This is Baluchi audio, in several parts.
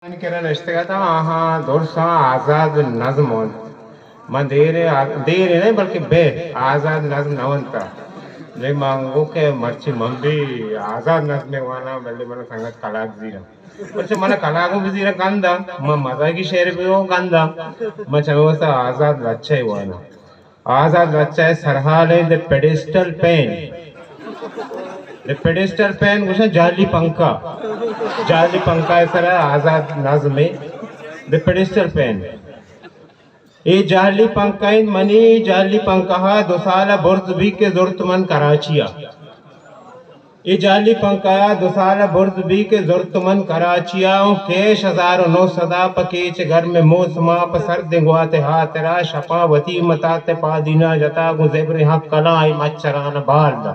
من کرا نشتگ اتاں، آہاں درساں آزاد نظم ونت۔ من دیر، دیر نہ بلکہ بے آزاد نظم نہ ونتا۔ نی من گو کہ مرچی من بھی آزاد نظم واناں، بلے من سنگت کلاگ زیراں۔ پرچہ من کلاگوں بزیراں گنداں، من مزاحی شعر بھی گنداں، من چمے واسطہ آزاد لچہ واناں۔ آزاد لچہ ءِ سرحال ایں The Pedestal Fan۔ The Pedestal Fan گوشاں جعلی پنکھا۔ جعلی پنکھا ءِ سرا آزاد نظم ایں The Pedestal Fan۔ اے جعلی پنکھا ایں منی، جعلی پنکھا دو سال برز بی کہ زرت من کراچی ءَ۔ اے جعلی پنکھا دو سال برز بی کہ زرت من کراچی ءَ، اوں کیش ہزار و نو سد ءَ پہ کیچ گرم موسم ءَ، پہ سردیں گوات ءِ ہاترا شپاں وتی متات ءِ پادیناں جتا، گوں زبریں ہکلاں اے مچھران ءَ بال داں۔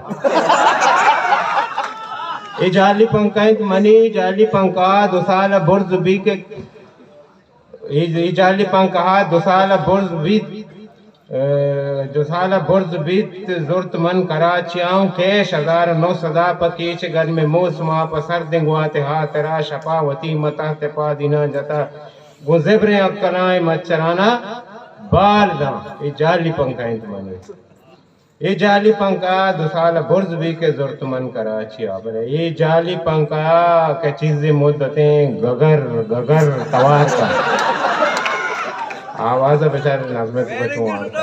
اے جعلی پنکھا انت منی، جعلی پنکھا دو سال برز بی کہ اے، اے جعلی پنکھا دو سال برز بیت، اے، دو سال برز بیت، زرت من کراچی ءَ، اوں کیش ہزار و نو سد ءَ پہ کیچ گرمیں موسم ءَ، پہ سردیں گوات ءِ ہاترا شپاں وتی متات ءِ پادیناں جتا، گوں زبریں ہکلاں اے مچھران ءَ بال داں۔ اے جعلی پنکھا انت منی۔ اے جعلی پنکھا دو سال برز بی کہ زرت من کراچی ءَ، بلے اے جعلی پنکھا کہ چیزے مدتیں گگر گگر توار کا آواز ءَ بچار نظم ءَ تو چون آرتا۔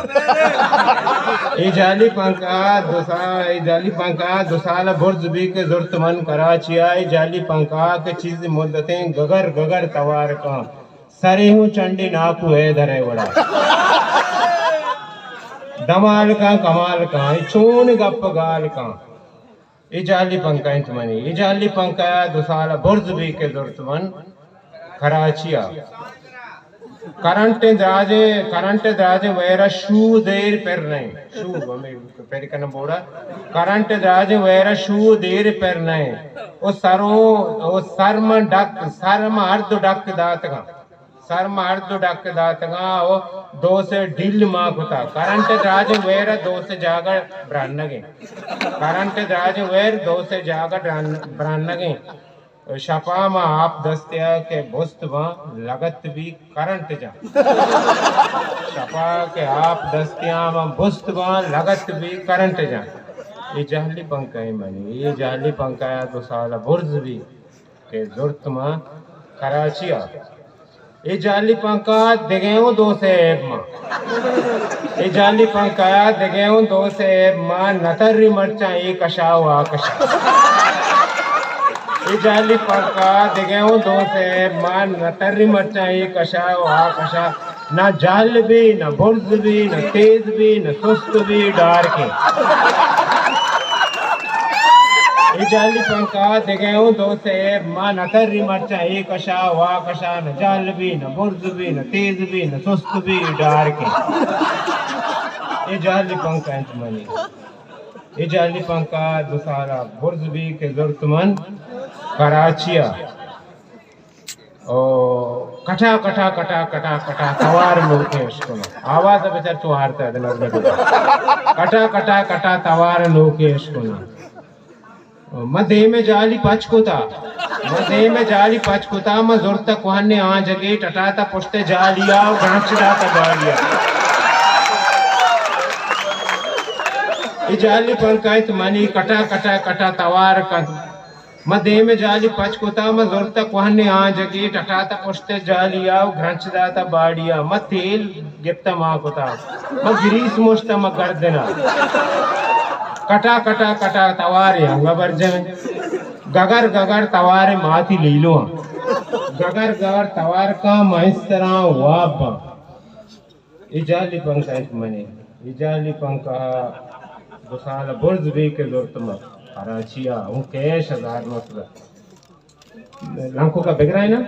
اے جعلی پنکھا دو سال، اے جعلی پنکھا دو سال برز بی کہ زرت من کراچی ءَ، اے جعلی پنکھا کہ چیزے مدتیں گگر گگر توار کا۔ سرے ہوں چنڈے ناکو حیدر ءِ وڑا۔ دمال کاں، کمال کاں، اے چون گپ گال کاں۔ اے جعلی پنکھا انت منی۔ اے جعلی پنکھا دو سال برز بی کہ زرت من کراچی ءَ۔ کرنٹ دراجیں، کرنٹ دراجیں ویرا شو دیر پر نہیں۔ شو، ہمیں پر کناں بورڈ ءَ۔ کرنٹ دراجیں ویرا شو دیر پر نہیں۔ او سرو، او سر من ڈک، سر من ہر دو ڈک داتگاں۔ سر ما ہر دو ڈک داتگاں و دو سے ڈیل ما کتا۔ کرنٹ دراجیں ویر دو سے جاگہ برانگیں۔ کرنٹ دراجیں ویر دو سے جاگہ بران-، برانگیں۔ شپا ما آپ دستیا کہ بست باں لگت بی کرنٹ جاں۔ شپا کہ آپ دستیا ما بست باں لگت بی کرنٹ جاں۔ اے جہلی پنکھا ایں منی، اے جہلی پنکھا یا دو سال برز بی۔ کہ زرت ما کراچی ءَ۔ اے جعلی پنکھا دگہ اوں دو سے عیب ما۔ اے جعلی پنکھا دگہ اوں دو سے عیب ما، نتری مرچاں اے کشا و آ کشا۔ اے جعلی پنکھا دگہ اوں دو سے عیب ما، نتری مرچاں اے کشا و آ کشا۔ نہ جہل بی، نہ برز بی، نہ تیز بی، نہ سست بی، ڈارکیں۔ اے جہلی پنکھا دگہ اوں دو سے عیب ما، نتری مرچاں اے کشا و آ کشا، نہ جہل بی، نہ برز بی، نہ تیز بی، نہ سست بی، ڈارکیں۔ اے جہلی پنکھا انت منی۔ اے جہلی پنکھا دو سال برز بی کہ زرت من کراچی ءَ۔ او، کٹا، کٹا، کٹا، کٹا، کٹا، توار نوکیں اشکناں۔ آواز ءَ بچار چو آرتا ہے، نظم ءَ۔ کٹا، کٹا، کٹا، توار نوکیں اشکناں۔ من دیم ءَ جالی پچ کتا۔ من دیم ءَ جالی پچ کتا، من زرت کوہن آنجگے، ٹٹاتا پشت جالیا و گرنچ داتا بالیا۔ اے جالی پنکھا انت منی، کٹا، کٹا، کٹا، توار کنت۔ من دیم ءَ جالی پچ کتا، من زرت کوہن آنجگے، ٹٹاتا پشت جالیا و گرنچ داتا باڑیا۔ من تیل گپتا ما کتا، من گریس مشتا ما گردنا۔ کٹا کٹا کٹا توارے انگا برجم۔ گگر گگر توارے ماتی لیلو۔ گگر گگر توار کا مائستراں واب۔ اے جہلی پنکھا انت منی، اے جہلی پنکھا دو سال برز بی کہ زرت ما کراچی ءَ، اوں کیش ہزار نو سد۔ لنکو کا بگرائے نا؟